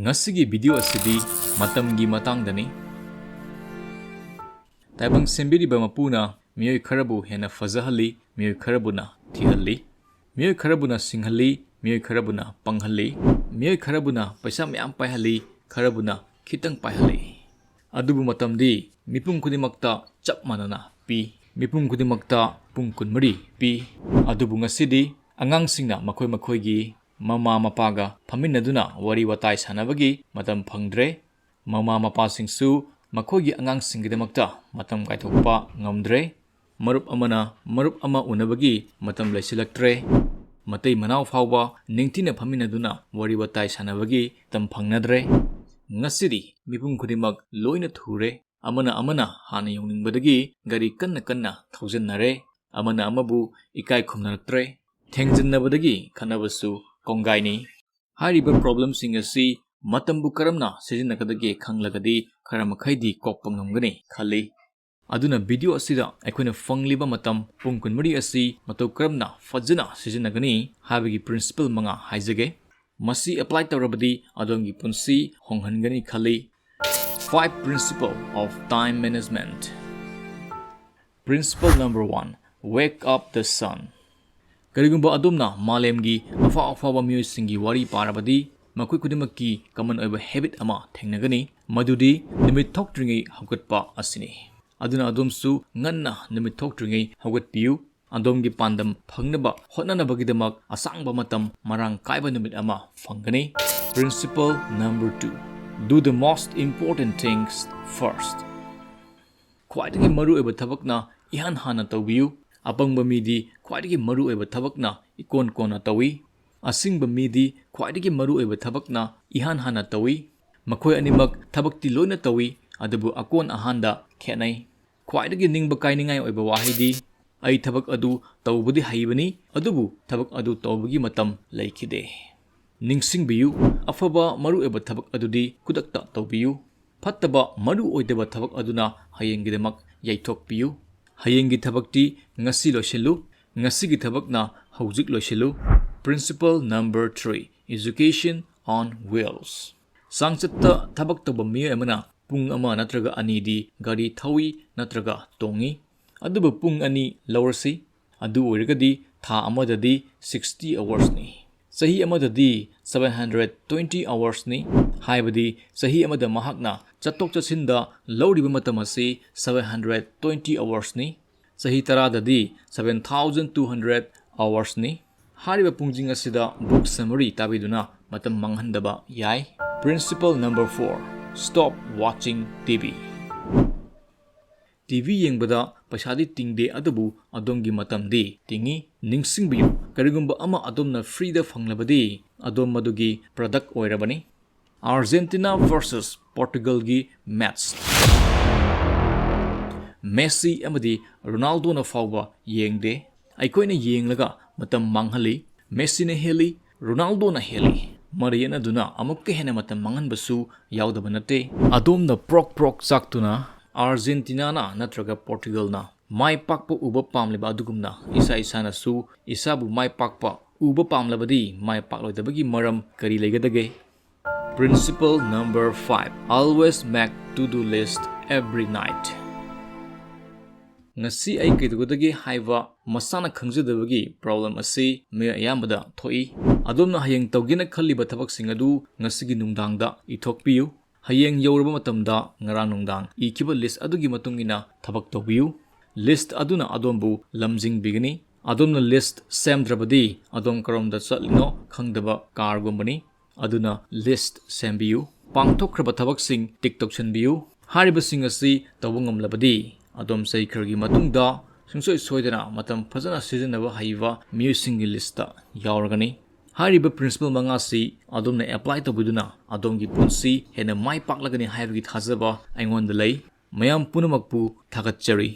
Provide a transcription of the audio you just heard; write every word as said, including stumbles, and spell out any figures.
ꯉꯁꯤꯒꯤ ꯚꯤꯗꯤꯑꯣ ꯑꯁꯤꯗꯤ ꯃꯇꯝꯒꯤ ꯃꯇꯥꯡꯗꯅꯤ꯫ ꯇꯥꯏꯕꯪ ꯁꯦꯝꯕꯤꯔꯤꯕ ꯃꯄꯨꯅ ꯃꯤꯑꯣꯏ ꯈꯔꯕꯨ ꯍꯦꯟꯅ ꯐꯖꯍꯜꯂꯤ, ꯃꯤꯑꯣꯏ ꯈꯔꯕꯨꯅ ꯊꯤꯍꯜꯂꯤ꯫ ꯃꯤꯑꯣꯏ ꯈꯔꯕꯨꯅ ꯁꯤꯡꯍꯜꯂꯤ, ꯃꯤꯑꯣꯏ ꯈꯔꯕꯨꯅ ꯄꯪꯍꯜꯂꯤ꯫ ꯃꯤꯑꯣꯏ ꯈꯔꯕꯨꯅ ꯄꯩꯁꯥ ꯃꯌꯥꯝ ꯄꯥꯏꯍꯜꯂꯤ, ꯈꯔꯕꯨꯅ ꯈꯤꯇꯪ ꯄꯥꯏꯍꯜꯂꯤ꯫ ꯑꯗꯨꯕꯨ ꯃꯇꯝꯗꯤ ꯃꯤꯄꯨꯝ ꯈꯨꯗꯤꯡꯃꯛꯇ ꯆꯞ ꯃꯥꯟꯅꯅ ꯄꯤ꯫ ꯃꯤꯄꯨꯝ ꯈꯨꯗꯤꯡꯃꯛꯇ ꯄꯨꯡ ꯀꯨꯟꯃꯔꯤ ꯄꯤ꯫ ꯑꯗꯨꯕꯨ ꯉꯁꯤꯗꯤ ꯑꯉꯥꯡꯁꯤꯡꯅ ꯃꯈꯣꯏ ꯃꯈꯣꯏꯒꯤ ꯃꯃꯥ ꯃꯄꯥꯒ ꯐꯝꯃꯤꯟꯅꯗꯨꯅ ꯋꯥꯔꯤ ꯋꯥꯇꯥꯏ ꯁꯥꯟꯅꯕꯒꯤ ꯃꯇꯝ ꯐꯪꯗ꯭ꯔꯦ꯫ ꯃꯃꯥ ꯃꯄꯥꯁꯤꯡꯁꯨ ꯃꯈꯣꯏꯒꯤ ꯑꯉꯥꯡꯁꯤꯡꯒꯤꯗꯃꯛꯇ ꯃꯇꯝ ꯀꯥꯏꯊꯣꯛꯄ ꯉꯝꯗ꯭ꯔꯦ꯫ ꯃꯔꯨꯞ ꯑꯃꯅ ꯃꯔꯨꯞ ꯑꯃ ꯎꯅꯕꯒꯤ ꯃꯇꯝ ꯂꯩꯁꯤꯜꯂꯛꯇ꯭ꯔꯦ꯫ ꯃꯇꯩ ꯃꯅꯥꯎ ꯐꯥꯎꯕ ꯅꯤꯡꯊꯤꯅ ꯐꯝꯃꯤꯟꯅꯗꯨꯅ ꯋꯥꯔꯤ ꯋꯥꯇꯥꯏ ꯁꯥꯟꯅꯕꯒꯤ ꯃꯇꯝ ꯐꯪꯅꯗ꯭ꯔꯦ꯫ ꯉꯁꯤꯗꯤ ꯃꯤꯄꯨꯝ ꯈꯨꯗꯤꯡꯃꯛ ꯂꯣꯏꯅ ꯊꯨꯔꯦ꯫ ꯑꯃꯅ ꯑꯃꯅ ꯍꯥꯟꯅ ꯌꯧꯅꯤꯡꯕꯗꯒꯤ ꯒꯥꯔꯤ ꯀꯟꯅ ꯀꯟꯅ ꯊꯧꯖꯤꯟꯅꯔꯦ꯫ ꯑꯃꯅ ꯑꯃꯕꯨ ꯏꯀꯥꯏ ꯈꯨꯝꯅꯔꯛꯇ꯭ꯔꯦ꯫ ꯊꯦꯡꯖꯤꯟꯅꯕꯗꯒꯤ ꯈꯠꯅꯕꯁꯨ ꯀꯣꯡꯒꯥꯏꯅꯤ꯫ ꯍꯥꯏꯔꯤꯕ ꯄ꯭ꯔꯣꯕ꯭ꯂꯦꯝꯁꯤꯡ ꯑꯁꯤ ꯃꯇꯝꯕꯨ ꯀꯔꯝꯅ ꯁꯤꯖꯤꯟꯅꯒꯗꯒꯦ ꯈꯪꯂꯒꯗꯤ ꯈꯔ ꯃꯈꯩꯗꯤ ꯀꯣꯛꯄ ꯉꯝꯒꯅꯤ ꯈꯜꯂꯤ꯫ ꯑꯗꯨꯅ ꯚꯤꯗꯤꯑꯣ ꯑꯁꯤꯗ ꯑꯩꯈꯣꯏꯅ ꯐꯪꯂꯤꯕ ꯃꯇꯝ ꯄꯨꯡ ꯀꯨꯟꯃꯔꯤ ꯑꯁꯤ ꯃꯇꯧ ꯀꯔꯝꯅ ꯐꯖꯅ ꯁꯤꯖꯤꯟꯅꯒꯅꯤ ꯍꯥꯏꯕꯒꯤ ꯄ꯭ꯔꯤꯟꯁꯤꯄꯜ ꯃꯉꯥ ꯍꯥꯏꯖꯒꯦ꯫ ꯃꯁꯤ ꯑꯦꯄ꯭ꯂꯥꯏ ꯇꯧꯔꯕꯗꯤ ꯑꯗꯣꯝꯒꯤ ꯄꯨꯟꯁꯤ ꯍꯣꯡꯍꯟꯒꯅꯤ ꯈꯜꯂꯤ꯫ Five principle of time management. Principle number one, wake up the sun. ꯀꯔꯤꯒꯨꯝꯕ ꯑꯗꯣꯝꯅ ꯃꯥꯂꯦꯝꯒꯤ ꯑꯐꯥꯎ ꯑꯐꯥꯎꯕ ꯃꯤꯑꯣꯏꯁꯤꯡꯒꯤ ꯋꯥꯔꯤ ꯄꯥꯔꯕꯗꯤ, ꯃꯈꯣꯏ ꯈꯨꯗꯤꯡꯃꯛꯀꯤ ꯀꯃꯟ ꯑꯣꯏꯕ ꯍꯦꯕꯤꯠ ꯑꯃ ꯊꯦꯡꯅꯒꯅꯤ, ꯃꯗꯨꯗꯤ ꯅꯨꯃꯤꯠ ꯊꯣꯛꯇ꯭ꯔꯤꯉꯩ ꯍꯧꯒꯠꯄ ꯑꯁꯤꯅꯤ꯫ ꯑꯗꯨꯅ ꯑꯗꯣꯝꯁꯨ ꯉꯟꯅ ꯅꯨꯃꯤꯠ ꯊꯣꯛꯇ꯭ꯔꯤꯉꯩ ꯍꯧꯒꯠꯄꯤꯌꯨ꯫ ꯑꯗꯣꯝꯒꯤ ꯄꯥꯟꯗꯝ ꯐꯪꯅꯕ ꯍꯣꯠꯅꯅꯕꯒꯤꯗꯃꯛ ꯑꯁꯥꯡꯕ ꯃꯇꯝ ꯃꯔꯥꯡ ꯀꯥꯏꯕ ꯅꯨꯃꯤꯠ ꯑꯃ ꯐꯪꯒꯅꯤ꯫ Principle number two, do the most important things first. ꯈ꯭ꯋꯥꯏꯗꯒꯤ ꯃꯔꯨꯑꯣꯏꯕ ꯊꯕꯛꯅ ꯏꯍꯥꯟ ꯍꯥꯟꯅ ꯇꯧꯕꯤꯌꯨ꯫ ꯑꯄꯪꯕ ꯃꯤꯗꯤ ꯈ꯭ꯋꯥꯏꯗꯒꯤ ꯃꯔꯨꯑꯣꯏꯕ ꯊꯕꯛꯅ ꯏꯀꯣꯟ ꯀꯣꯟꯅ ꯇꯧꯏ꯫ ꯑꯁꯤꯡꯕ ꯃꯤꯗꯤ ꯈ꯭ꯋꯥꯏꯗꯒꯤ ꯃꯔꯨꯑꯣꯏꯕ ꯊꯕꯛꯅ ꯏꯍꯥꯟ ꯍꯥꯟꯅ ꯇꯧꯏ꯫ ꯃꯈꯣꯏ ꯑꯅꯤꯃꯛ ꯊꯕꯛꯇꯤ ꯂꯣꯏꯅ ꯇꯧꯏ, ꯑꯗꯨꯕꯨ ꯑꯀꯣꯟ ꯑꯍꯥꯟꯗ ꯈꯦꯠꯅꯩ꯫ ꯈ꯭ꯋꯥꯏꯗꯒꯤ ꯅꯤꯡꯕ ꯀꯥꯏꯅꯤꯡꯉꯥꯏ ꯑꯣꯏꯕ ꯋꯥꯍꯩꯗꯤ, "ꯑꯩ ꯊꯕꯛ ꯑꯗꯨ ꯇꯧꯕꯗꯤ ꯍꯩꯕꯅꯤ, ꯑꯗꯨꯕꯨ ꯊꯕꯛ ꯑꯗꯨ ꯇꯧꯕꯒꯤ ꯃꯇꯝ ꯂꯩꯈꯤꯗꯦ"꯫ ꯅꯤꯡꯁꯤꯡꯕꯤꯌꯨ, ꯑꯐꯕ ꯃꯔꯨꯑꯣꯏꯕ ꯊꯕꯛ ꯑꯗꯨꯗꯤ ꯈꯨꯗꯛꯇ ꯇꯧꯕꯤꯌꯨ꯫ ꯐꯠꯇꯕ ꯃꯔꯨ ꯑꯣꯏꯗꯕ ꯊꯕꯛ ꯑꯗꯨꯅ ꯍꯌꯦꯡꯒꯤꯗꯃꯛ ꯌꯩꯊꯣꯛꯄꯤꯌꯨ꯫ ꯍꯌꯦꯡꯒꯤ ꯊꯕꯛꯇꯤ ꯉꯁꯤ ꯂꯣꯏꯁꯤꯜꯂꯨ꯫ ꯉꯁꯤꯒꯤ ꯊꯕꯛꯅ ꯍꯧꯖꯤꯛ ꯂꯣꯏꯁꯤꯜꯂꯨ꯫ Principle number three, education on wheels. ꯆꯥꯡꯆꯠꯇ ꯊꯕꯛ ꯇꯧꯕ ꯃꯤꯑꯣꯏ ꯑꯃꯅ ꯄꯨꯡ ꯑꯃ ꯅꯠꯇ꯭ꯔꯒ ꯑꯅꯤꯗꯤ ꯒꯥꯔꯤ ꯊꯧꯏ ꯅꯠꯇ꯭ꯔꯒ ꯇꯣꯡꯏ꯫ ꯑꯗꯨꯕꯨ ꯄꯨꯡ ꯑꯅꯤ ꯂꯧꯔꯁꯤ, ꯑꯗꯨ ꯑꯣꯏꯔꯒꯗꯤ ꯊꯥ ꯑꯃꯗꯗꯤ sixty hoursꯅꯤ꯫ ꯆꯍꯤ ꯑꯃꯗꯗꯤ seven hundred twenty hoursꯅꯤ꯫ ꯍꯥꯏꯕꯗꯤ ꯆꯍꯤ ꯑꯃꯗ ꯃꯍꯥꯛꯅ ꯆꯠꯊꯣꯛ ꯆꯠꯁꯤꯟꯗ ꯂꯧꯔꯤꯕ ꯃꯇꯝ ꯑꯁꯤ seven hundred twenty hoursꯅꯤ꯫ ꯆꯍꯤ ꯇꯔꯥꯗꯗꯤ seven thousand two hundred hoursꯅꯤ꯫ ꯍꯥꯏꯔꯤꯕ ꯄꯨꯡꯁꯤꯡ ꯑꯁꯤꯗ book summary ꯇꯥꯕꯤꯗꯨꯅ ꯃꯇꯝ ꯃꯥꯡꯍꯟꯗꯕ ꯌꯥꯏ꯫ Principle number four, stop watching T V꯫ T V ꯌꯦꯡꯕꯗ ꯄꯩꯁꯥꯗꯤ ꯇꯤꯡꯗꯦ, ꯑꯗꯨꯕꯨ ꯑꯗꯣꯝꯒꯤ ꯃꯇꯝꯗꯤ ꯇꯤꯡꯏ꯫ ꯅꯤꯡꯁꯤꯡꯕꯤꯌꯨ, ꯀꯔꯤꯒꯨꯝꯕ ꯑꯃ ꯑꯗꯣꯝꯅ freeꯗ ꯐꯪꯂꯕꯗꯤ, ꯑꯗꯣꯝ ꯃꯗꯨꯒꯤ product ꯑꯣꯏꯔꯕꯅꯤ꯫ Argentina versus Portugalꯒꯤ match꯫ Messi ꯑꯃꯗꯤ ꯔꯣꯅꯥꯜꯗꯣꯅ ꯐꯥꯎꯕ ꯌꯦꯡꯗꯦ꯫ ꯑꯩꯈꯣꯏꯅ ꯌꯦꯡꯂꯒ ꯃꯇꯝ ꯃꯥꯡꯍꯜꯂꯤ꯫ ꯃꯦꯁꯤꯅ ꯍꯦꯜꯂꯤ, ꯔꯣꯅꯥꯜꯗꯣꯅ ꯍꯦꯜꯂꯤ꯫ ꯃꯔꯩ ꯌꯦꯠꯅꯗꯨꯅ ꯑꯃꯨꯛꯀ ꯍꯦꯟꯅ ꯃꯇꯝ ꯃꯥꯡꯍꯟꯕꯁꯨ ꯌꯥꯎꯗꯕ ꯅꯠꯇꯦ꯫ ꯑꯗꯣꯝꯅ ꯄ꯭ꯔꯣꯛ ꯄ꯭ꯔꯣꯛ ꯆꯥꯛꯇꯨꯅ ꯑꯥꯔꯖꯦꯟꯇꯤꯅꯥꯅ ꯅꯠꯇ꯭ꯔꯒ ꯄꯣꯔꯇꯨꯒꯜꯅ ꯃꯥꯏ ꯄꯥꯛꯄ ꯎꯕ ꯄꯥꯝꯂꯤꯕ ꯑꯗꯨꯒꯨꯝꯅ, ꯏꯁꯥ ꯏꯁꯥꯅꯁꯨ ꯏꯁꯥꯕꯨ ꯃꯥꯏ ꯄꯥꯛꯄ ꯎꯕ ꯄꯥꯝꯂꯕꯗꯤ ꯃꯥꯏ ꯄꯥꯛꯂꯣꯏꯗꯕꯒꯤ ꯃꯔꯝ ꯀꯔꯤ ꯂꯩꯒꯗꯒꯦ? Principle number five, always make to-do list every night꯫ ꯉꯁꯤ ꯑꯩ ꯀꯩꯗꯧꯒꯗꯒꯦ ꯍꯥꯏꯕ ꯃꯁꯥꯅ ꯈꯪꯖꯗꯕꯒꯤ problem ꯑꯁꯤ ꯃꯤꯑꯣꯏ ꯑꯌꯥꯝꯕꯗ ꯊꯣꯛꯏ꯫ ꯑꯗꯣꯝꯅ ꯍꯌꯦꯡ ꯇꯧꯒꯦꯅ ꯈꯜꯂꯤꯕ ꯊꯕꯛꯁꯤꯡ ꯑꯗꯨ ꯉꯁꯤꯒꯤ ꯅꯨꯡꯗꯥꯡꯗ ꯏꯊꯣꯛꯄꯤꯌꯨ꯫ ꯍꯌꯦꯡ ꯌꯧꯔꯕ ꯃꯇꯝꯗ ꯉꯔꯥꯡ ꯅꯨꯡꯗꯥꯡ ꯏꯈꯤꯕ list ꯑꯗꯨꯒꯤ ꯃꯇꯨꯡ ꯏꯟꯅ ꯊꯕꯛ ꯇꯧꯕꯤꯌꯨ꯫ List ꯑꯗꯨꯅ ꯑꯗꯣꯝꯕꯨ ꯂꯝꯖꯤꯡꯕꯤꯒꯅꯤ꯫ ꯑꯗꯣꯝꯅ list ꯁꯦꯝꯗ꯭ꯔꯕꯗꯤ ꯑꯗꯣꯝ ꯀꯔꯣꯝꯗ ꯆꯠꯂꯤꯅꯣ ꯈꯪꯗꯕ car ꯒꯨꯝꯕꯅꯤ꯫ ꯑꯗꯨꯅ list ꯁꯦꯝꯕꯤꯌꯨ꯫ ꯄꯥꯡꯊꯣꯛꯈ꯭ꯔꯕ ꯊꯕꯛꯁꯤꯡ tick ꯇꯧꯁꯤꯟꯕꯤꯌꯨ꯫ ꯍꯥꯏꯔꯤꯕꯁꯤꯡ ꯑꯁꯤ ꯇꯧꯕ ꯉꯝꯂꯕꯗꯤ ꯑꯗꯣꯝ ꯆꯍꯤ ꯈꯔꯒꯤ ꯃꯇꯨꯡꯗ ꯁꯨꯡꯁꯣꯏ ꯁꯣꯏꯗꯅ ꯃꯇꯝ ꯐꯖꯅ ꯁꯤꯖꯤꯟꯅꯕ ꯍꯩꯕ ꯃꯤꯑꯣꯏꯁꯤꯡꯒꯤ list ꯇ ꯌꯥꯎꯔꯒꯅꯤ꯫ ꯍꯥꯏꯔꯤꯕ principle ꯃꯉꯥꯁꯤ ꯑꯗꯣꯝꯅ apply ꯇꯧꯕꯤꯗꯨꯅ ꯑꯗꯣꯝꯒꯤ ꯄꯨꯟꯁꯤ ꯍꯦꯟꯅ ꯃꯥꯏ ꯄꯥꯛꯂꯒꯅꯤ ꯍꯥꯏꯕꯒꯤ ꯊꯥꯖꯕ ꯑꯩꯉꯣꯟꯗ ꯂꯩ꯫ ꯃꯌꯥꯝ ꯄꯨꯝꯅꯃꯛꯄꯨ ꯊꯥꯒꯠꯆꯔꯤ꯫